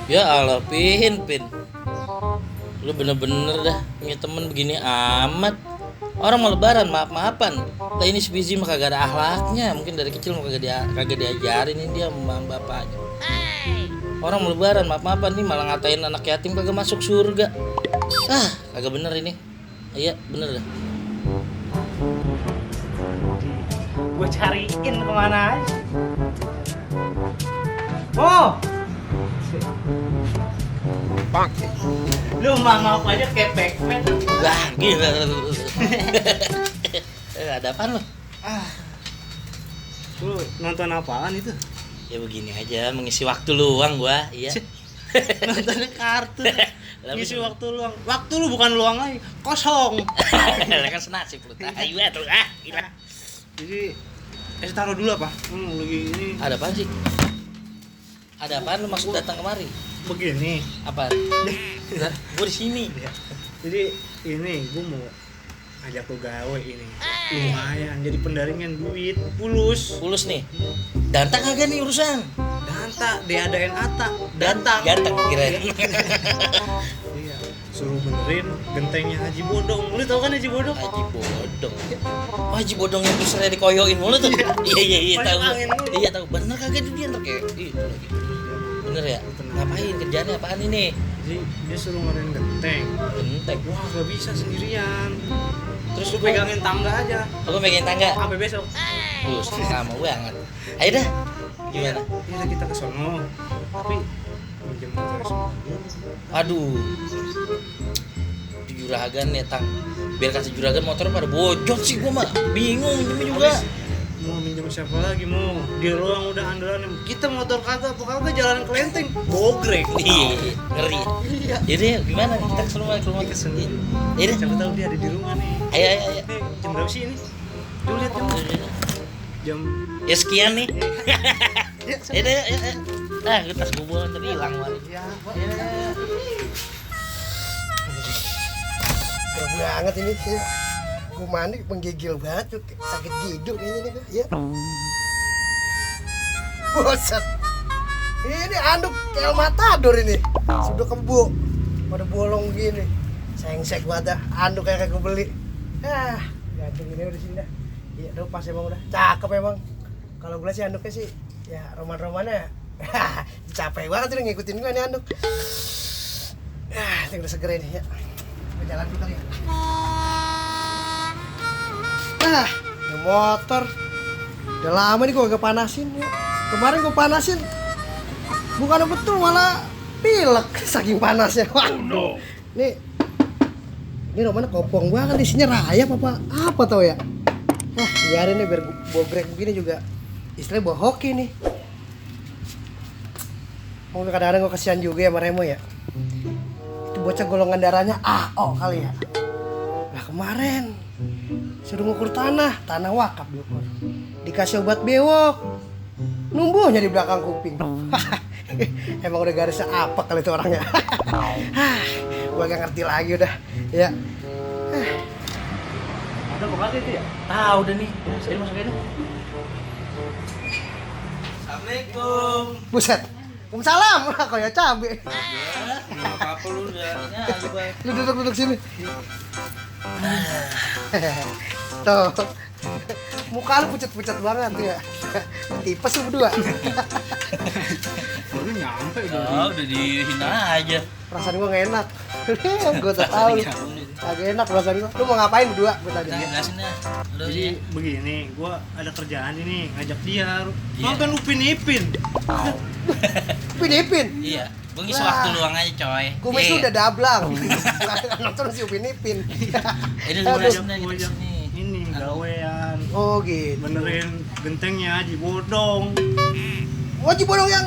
Ya Allah, Pin. Lu bener-bener dah punya temen begini amat. Orang mau lebaran maaf-maafan. Lah ini si Bizi mah kagak ada akhlaknya. Mungkin dari kecil mah kagak diajarin ini dia sama bapaknya. Orang mau lebaran maaf-maafan nih malah ngatain anak yatim kagak masuk surga. Kagak bener ini. Iya, bener dah. Gue cariin kemana aja. Oh, Bang. lu mangap aja kayak Pac-Man. Wah, gila. Ada apaan lo? Lu nonton apaan itu? Ya begini aja, mengisi waktu luang gua, iya. Nontonnya kartun. Ngisi waktu luang. Waktu lu bukan luang lagi, kosong. Lah kan senasib lu. Ayo tuh, gila. Jadi, taruh dulu apa? Lagi ini Ada apaan sih? Ada apaan lu maksud datang kemari? begini. Apaan? Lah, gua di sini. Jadi ini gue mau ajak lu gawe ini. Lumayan jadi pendaringan duit, pulus. Pulus nih. Danta kagak nih urusan? Danta, diadain Ata, datang. Ganteng kirain. Iya, suruh benerin gentengnya Haji Bodong. Lu tau kan Haji Bodong? Haji Bodong. Oh, Haji Bodong yang besarnya dikoyokin mulu tuh. Iya tahu. Main angin mulu. Iya tahu. Bener kagak tuh dia ntar kayak itu lagi. Bener ya? Ngapain kerjaannya apaan ini? Jadi dia suruh ngerin genteng. Genteng. Wah, gak bisa sendirian. Terus Lu pegangin tangga aja. Aku pengen tangga. Sampai besok. Lama banget. Ayo dah. Gimana? Iya, kita ke sono. Tapi minjem motor semua. Aduh. Di juragan ya, Tang. Biar kasih juragan motor pada bojot sih gua mah. Bingung ini juga. Mau minjem siapa lagi mau? Dia doang udah andalan. Kita motor kagak apa jalan kelenteng. Bogrek. Iya, ngeri. Iya. Jadi gimana nih? Kita ke rumah Ke sini. Iya. Siapa tahu dia ada di rumah nih. Ayo. Jam berapa sih ini? Lu lihat jam. Ya sekian nih. Ya, Ayo. Tas gue buang tadi hilang kemarin. Ya. Gak banget ini sih. Gue mandi menggigil banget tuh, sakit gidung ini nih, ya. Boset. Ini anduk kayak matador ini. Sudah kebo, pada bolong gini. Sengsek banget dah, anduk kayak gue beli. Gantung ini udah sini dah. Iya, udah pas emang udah. Cakep emang. Kalau gue sih anduknya sih, ya roman-romannya. Capek banget udah ngikutin gue nih anduk. Ini udah seger ini ya. Gue jalan dulu kali ya. Ini motor udah lama nih gue agak panasin ya. Kemarin gue panasin bukan betul malah pilek saking panasnya. Waduh. Ini nomornya kopong banget, isinya rayap apa tau ya. Biarin nih biar bogrek begini juga istilahnya bawa hoki nih. Mungkin kadang-kadang gue kesian juga ya sama Remo ya. Itu bocah golongan darahnya AO kali ya. Nah kemarin suruh ngukur tanah wakaf diukur. Dikasih obat bewok, numbuhnya di belakang kuping. Emang udah garisnya apa kali itu orangnya. Gue gak ngerti lagi udah. Ya. Ada kok itu ya? Tahu udah nih. Saya masukin dulu. Assalamualaikum. Buset. Waalaikumsalam. Kayak cabe. Enggak apa-apa lu udah. Lu duduk sini. Tuh. Muka lu pucat-pucat banget ya. Tipes lu berdua. Baru nyampe Udah dihina aja. Perasaan gua gak enak. Gua tak tahu lu. Agak enak perasaan gua. Lu mau ngapain berdua gua tadi? Jelasin dah. Jadi begini, gua ada kerjaan ini ngajak dia Iya. nonton Upin Ipin. Upin. Iya. Gua ngisi waktu luang aja, coy. Gua itu udah dablang. Nonton si Upin Ipin. Ini Aduh. lu jelasin dah Gua kita ajak sini. ini gawean. Oh gitu. Benerin gentengnya Haji Bodong. Wajib bodong yang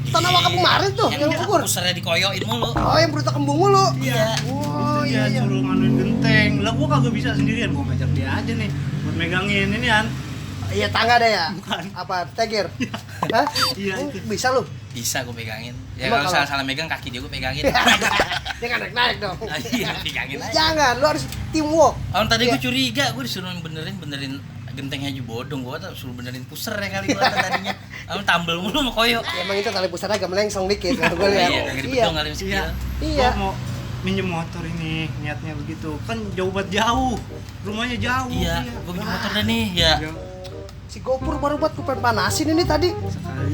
tanah wakaf kemarin tuh, yang Yang ukur. pusarnya dikoyokin mulu. Oh, yang berutak kembung mulu. Iya. Oh Dia iya. suruh nganuin genteng. Lah gua kagak bisa sendirian, gua ngajak dia aja nih buat megangin ini kan. Iya tangga ada ya? Bukan. Apa? Teger? Hah? Iya, Oh, itu. bisa lu? Bisa gue pegangin. Ya Emang kalau kalau- salah megang kaki dia gue pegangin. Dia nggak naik-naik dong. Iya, pegangin aja. Jangan, lu harus teamwork. Tadi Iya. gue curiga, gue disuruh benerin Genteng Haji Bodong, gua tuh suruh benerin puser ya kali gua tadinya. Kamu tambel mulu sama koyo. Ya, emang itu tali pusarnya agak melengsong dikit kalau gue Iya, lihat. kagak Iya. dipedong kali masih Iya. kecil. Iya. Gua mau minjem motor ini, niatnya begitu. Kan jauh banget jauh. Rumahnya jauh. Iya, gua bikin motor dah nih, ya. Si Gopur baru buat kupen panasin ini tadi.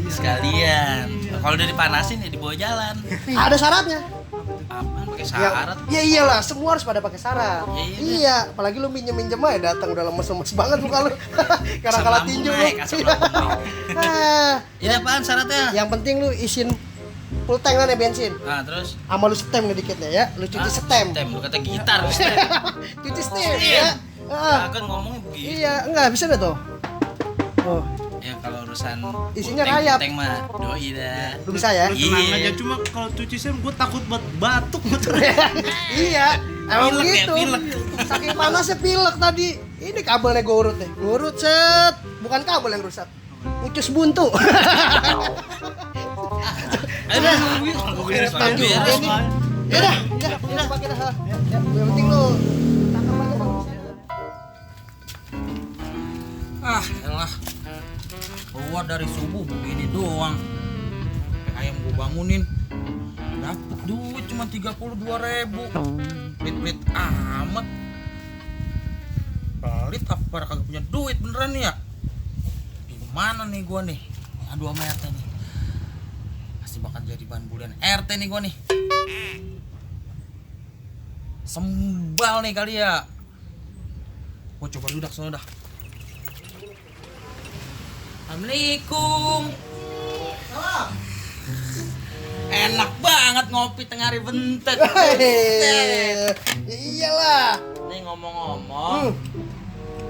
Sekalian. Kalau udah dipanasin ya dibawa jalan. Ada syaratnya. Aman pakai Ya, syarat. ya iyalah, semua harus pada pakai syarat. Iya, Iya, apalagi lu minjem aja datang udah lemes-lemes banget muka lu. Karena kalah tinju lu. Asam lambung naik. Nah, Ini apaan syaratnya? yang penting lu isin full tank lah nih bensin. Nah, terus Sama lu stem dikitnya ya, lu cuci stem. Stem, lu kata gitar, stem. Cuci stem ya. Nah, kan ngomongnya begitu. Iya, enggak bisa deh tuh. Oh, Ya kalau urusan Isinya puteng- rayap. puteng mah doi dah. lu bisa ya? Lu tenang Iya. aja, cuma kalau cuci sen gue takut buat batuk motor. Iya, emang Pilek ya, begitu. pilek. Saking panasnya pilek tadi. Ini kabelnya gue urut deh. Gue urut set. Bukan kabel yang rusak. Ucus buntu. Aduh, beres beres, baju. beres. Ya dah, udah pakai dah. Ya, yang penting lu tangkap aja bagusnya. Elah. Keluar dari subuh begini doang. Ayam gua bangunin. Dapet duit cuma 32.000. Pelit-pelit amat. Pelit apa pada kagak punya duit beneran nih ya? Gimana nih gua nih? Aduh sama RT nih. Pasti bakal jadi bahan bulian RT nih gua nih. Sembal nih kali ya. Gua coba ludak sono dah. Assalamualaikum. Enak banget ngopi tengah hari bentet. Hei, ya iyalah. Nih ngomong-ngomong,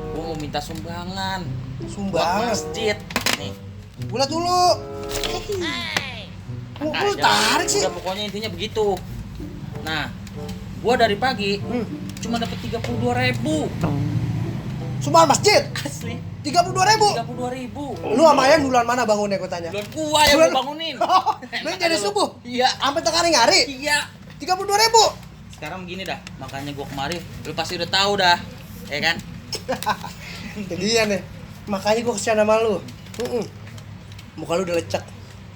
gua mau minta sumbangan. Buat Sumbangan. masjid. Nih. Bulat dulu. Lu tarik sih. Udah pokoknya intinya begitu. Nah, gua dari pagi cuma dapat 32.000. Sumbangan masjid. Asli. 32.000. 32.000. Lu sama ayam duluan mana bangunnya gue tanya? Duluan gua yang Duluan- gua bangunin. Lu yang jadi subuh? Iya. Sampai tengah hari. Iya. 32.000. Sekarang begini dah, makanya gua kemari, lu pasti udah tahu dah, ya kan? Jadi ya nih. Makanya gue kesian sama lu. Muka lu udah lecek.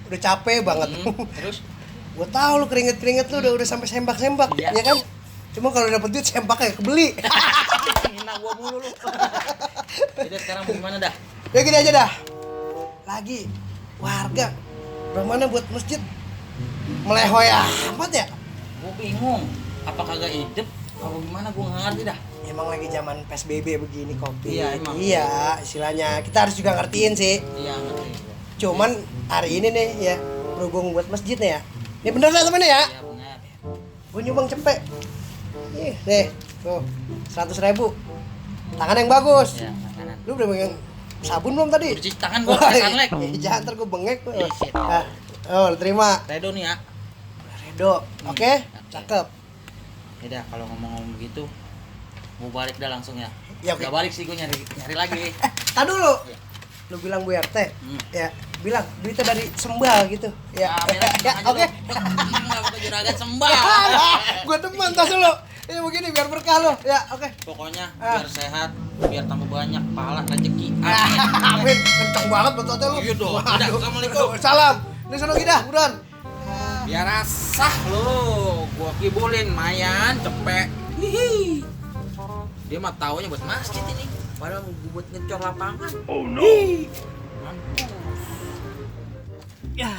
Udah capek banget. Terus Gue tahu lu keringet-keringet lu udah sampai sembak-sembak, Iya. ya kan? Cuma kalau dapet duit sembaknya kebeli. hina gua mulu lu. Jadi sekarang gimana dah? Ya gini aja dah. Lagi warga mana buat masjid melehoy amat ya? Gua bingung, apa kagak hidup? Apa gimana gua nggak ngerti dah. Emang lagi zaman PSBB begini kopi. Iya, emang. Iya, istilahnya kita harus juga ngertiin sih. Iya ngerti. Cuman hari ini nih ya berhubung buat masjid nih ya. Ini bener gak temennya ya? Iya benar. Gue nyumbang cepet. Nih, tuh 100.000. Tangan yang bagus. Iya, makanan. Lu udah pegang sabun belum tadi? Udah cuci tangan gua pakai sunlight. Jangan ntar gue bengek. Iya, shit. Nah, oh, lu terima. Redo nih ya. Redo. Oke, cakep. Udah kalau ngomong-ngomong begitu, mau balik dah langsung ya. Ya, oke. Nggak balik sih gua nyari lagi. Tar dulu. Iya. Lu bilang Bu RT. Hmm. Ya, bilang duitnya dari sembal gitu. Ya, ya, oke. Enggak pakai juragan sembah. Gue demen tas lu. Ini begini biar berkah lu. Ya, oke. Pokoknya biar sehat, biar tambah banyak pahala rezeki. Amin. Kenceng banget betulnya lu. Iya dong. Waduh. Udah, Assalamualaikum. Salam. Ini sono kita, buruan. Biar rasah lu, gua kibulin mayan cepet. Hihi. Dia mah taunya buat masjid ini, padahal gua buat ngecor lapangan. Oh no. Mampus. Ya,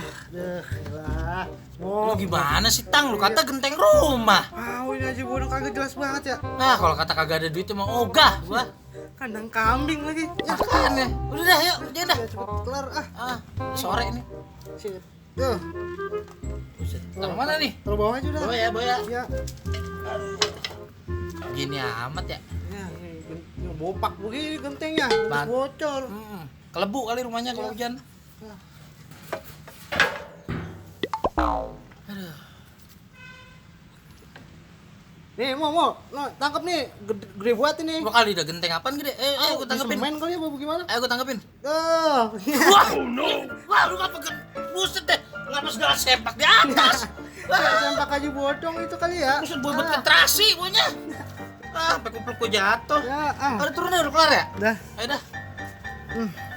lah. Lu gimana sih Tang? Lu kata genteng rumah. Ini aja bodoh kagak jelas banget ya. Nah, kalau kata kagak ada duit emang ogah gua. Kandang kambing lagi. Ya, Makanya. Udah dah, yuk, jangan dah. ya cepet kelar ah. Sore ini. Sip. Tuh, Buset. Taruh mana nih? taruh bawah aja udah. Bawa ya. Ya. Gini amat ya. Ya, ini bopak begini gentengnya. Ban- Bocor. Kelebu kali rumahnya kalau hujan. Nih, mau. Nah, tangkap nih. Gede buat ini. Gua kali dah genteng apaan gede? Gua tanggepin. Main kali apa gimana? Gua tanggepin. Tuh. Wah, wah, lu ngapa buset deh, ngapa segala sempak di atas? Sempak aja bodong itu kali ya. Buset bobot ke terasi punya. Sampai kupluk gua jatuh. Ya, Udah turun udah kelar ya? Dah. Ayo dah.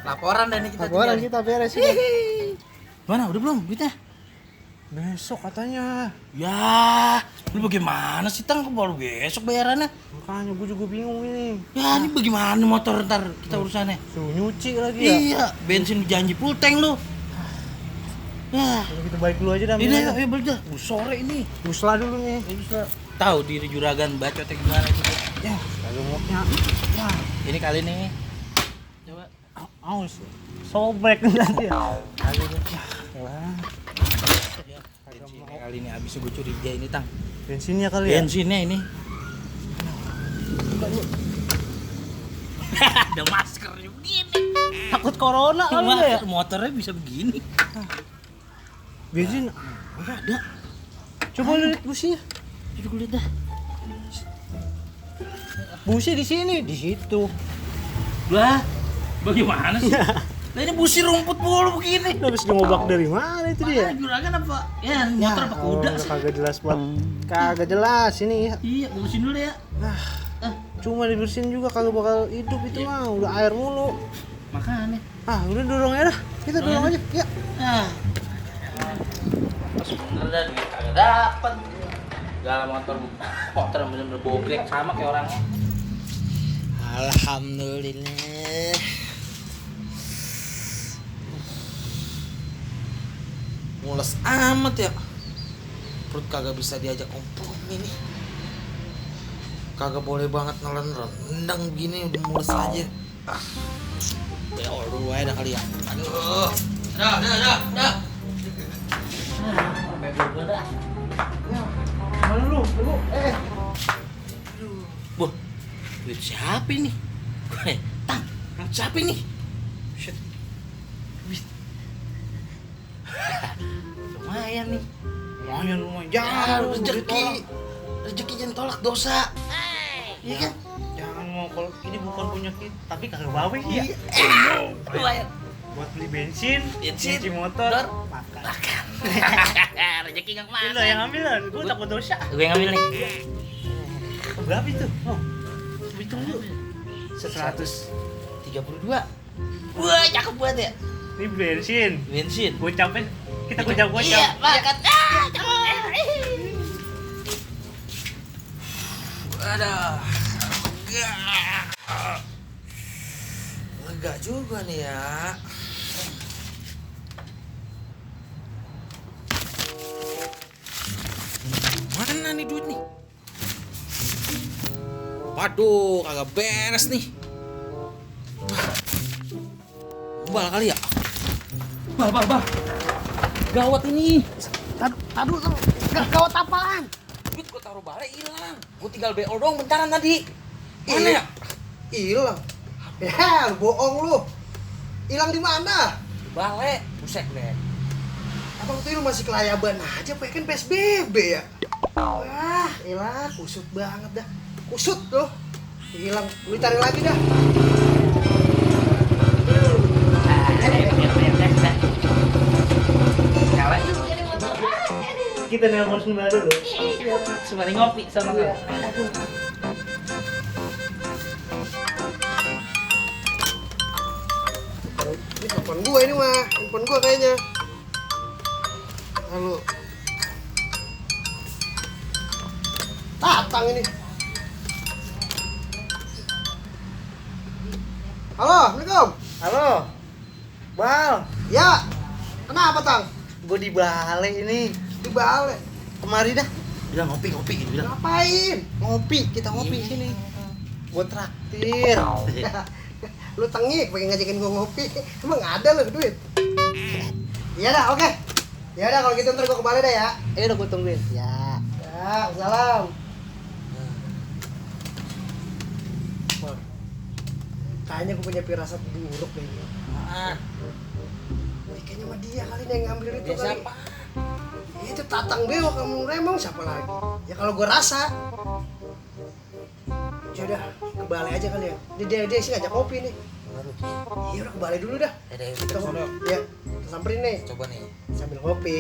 Laporan dah nih kita. Laporan tinggal. kita beres ini. Mana udah belum duitnya? Besok katanya. Ya, lu bagaimana sih Tang? Kok baru besok bayarannya? Makanya gue juga bingung ini. Ya ini bagaimana motor ntar kita urusannya? Suruh nyuci lagi ya. Iya, bensin janji full tank lu. Ya, Kalau kita balik dulu aja dah. ini ayo balik dah. Sore ini. Musla dulu nih. Tahu diri juragan bacotnya gimana itu? Ya, kagak moknya. Ya, Ini kali nih. Coba. aus. Sobek nanti ya. Kali ini. Wah, Ya, bensinnya kali ini habis gue curiga ini Tang. bensinnya kali ya. Bensinnya ini. Ada masker begini. Takut corona kali ya. Motornya bisa begini. Bensin Ada. coba lihat businya. Coba gue lihat dah. Busi di sini, di situ. Lah, bagaimana sih? Lah ini busi rumput mulu begini. Lu habis ngebak dari mana itu dia? Juragan apa? Ya, motor apa kuda udah sih? kagak jelas banget. Kagak jelas ini. Iya, urusin dulu ya. Cuma dibersihin juga kagak bakal hidup itu mah, udah air mulu. Makanya. Udah dorong aja dah. Kita dorong aja. Ya. Nah. Pas bener dah duit kagak dapet. Segala motor yang bener-bener bobrek sama kayak orangnya. Alhamdulillah. Mules amat ya. Perut kagak bisa diajak kompromi nih. Kagak boleh banget nelen rendang begini udah mules aja. Beol dulu aja dah kali ya. Aduh. Dah. Mana lu? Boh, duit siapa ini? Tang, siapa ini? Shit. Lumayan nih. Lumayan. Ya, Jangan rezeki jangan tolak dosa. Iya kan? Jangan mau kalau ini bukan punya kita, tapi kagak bawa ya. Lumayan. Buat beli bensin, Bensin, cuci motor, motor, makan. Rezeki yang Ini mana? yang ambil lah, gue takut dosa. Gue yang ambil nih. Berapa itu? Oh, hitung dulu. 132. Wah, cakep banget ya. Ini bensin. Bensin. Gocapin. Kita gocap. Iya, makan. Aduh. Lega juga nih ya. Mana nih duit nih? Waduh, kagak beres nih. Bal kali ya? Bal. Gawat ini. Aduh, gawat apaan? Duit gua taruh balai hilang. Gua tinggal BO doang bentaran tadi. Mana ya? Hilang. Ya, lu bohong lu. Hilang di mana? Balai. Buset deh. Abang tuh lu masih kelayaban aja, Pak, kan PSBB ya. Wah, elah, kusut banget dah. Kusut tuh. Hilang. Lu tarik lagi dah. Kita nelpon sebentar dulu. Sembari ngopi sama gue. Ini telepon gua ini mah, telepon gua kayaknya. Halo. Tatang ini. Halo, Assalamualaikum. Halo. Bal, Ya, kenapa Tang? gue di balai ini. Di balik. Kemari dah. Bilang ngopi gitu bilang. Ngapain? Ngopi, kita ngopi Iya. sini. Gue traktir. Lu tengik pengen ngajakin gua ngopi. Emang ada lu duit? Iya dah, oke. Ya udah kalau gitu ntar gua ke balai dah ya. Udah gue tungguin. Ya. Ya, salam. Kayaknya gua punya firasat buruk nih. Kayaknya sama dia kali nih yang ngambil itu Dia kali. siapa? Itu Tatang Beo, kamu remong siapa lagi? Ya kalau gua rasa. Ya udah, ke balai aja kali ya. Dia sih ngajak kopi nih. Iya udah ke balai dulu dah. Ada yang kita sono. Ya, kita samperin nih Coba nih. sambil ngopi.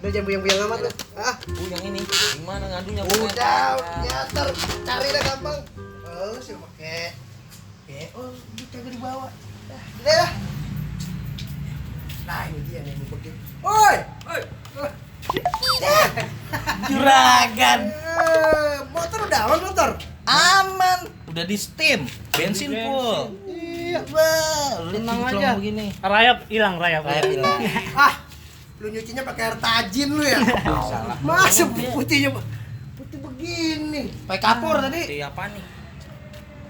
Udah jangan buyang-buyang amat lu. Ah, Yang ini gimana ngadunya? udah, ya ntar cari dah gampang. Oh, sih pakai. Oh, duit kagak dibawa. Udah ya. Nah, ini dia nih begitu. Oi. Juragan. Motor udah aman motor. Aman. Udah di steam. Bensin full. Iya. Wah, lu Tenang kinclong aja. begini. Rayap hilang, rayap. Kayak bilang. Ah, lu nyucinya pakai air tajin lu ya? Salah. Masa putihnya putih begini? Pakai kapur tadi. Itu apa nih?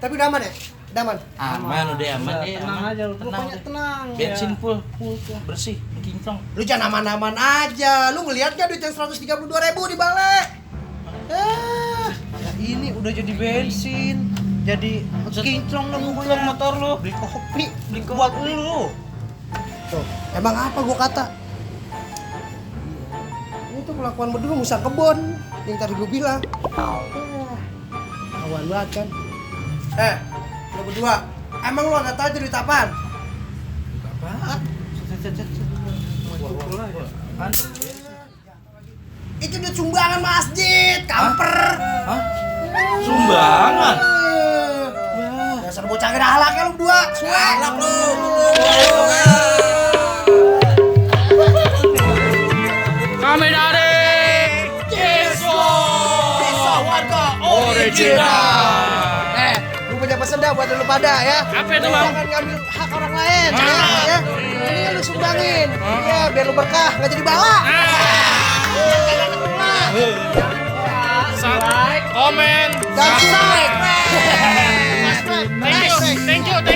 Tapi udah aman ya? Udah aman. Aman udah aman. Udah, tenang aman. aja lu. Tenang. Pokoknya udah. tenang. Bensin ya. full bersih, kinclong. Lu jangan aman-aman aja. Lu ngeliat gak duit yang 132.000 di balai? Ya, ini udah jadi bensin. Jadi kinclong lu Kinclong motor lu. Beli kopi, Beli buat kopi. lu. Tuh, emang apa gua kata? Ini tuh kelakuan berdua musang kebon yang tadi gua bilang. Awan banget kan? Lu berdua, emang lu nggak tahu itu duit apaan? Apaan? Kan? Itu duit sumbangan masjid, kamper. Hah? Sumbangan. Dasar bocah gak ada halaknya lu berdua. Suek lu. Kami dari Bisa warga original. Lu punya pesan dah buat lu pada ya. Apa itu, Bang? Jangan ngambil hak orang lain ya. Ini kan lu sumbangin. Ya, biar lu berkah, nggak jadi bala. Like, comment, Subscribe. Thank you.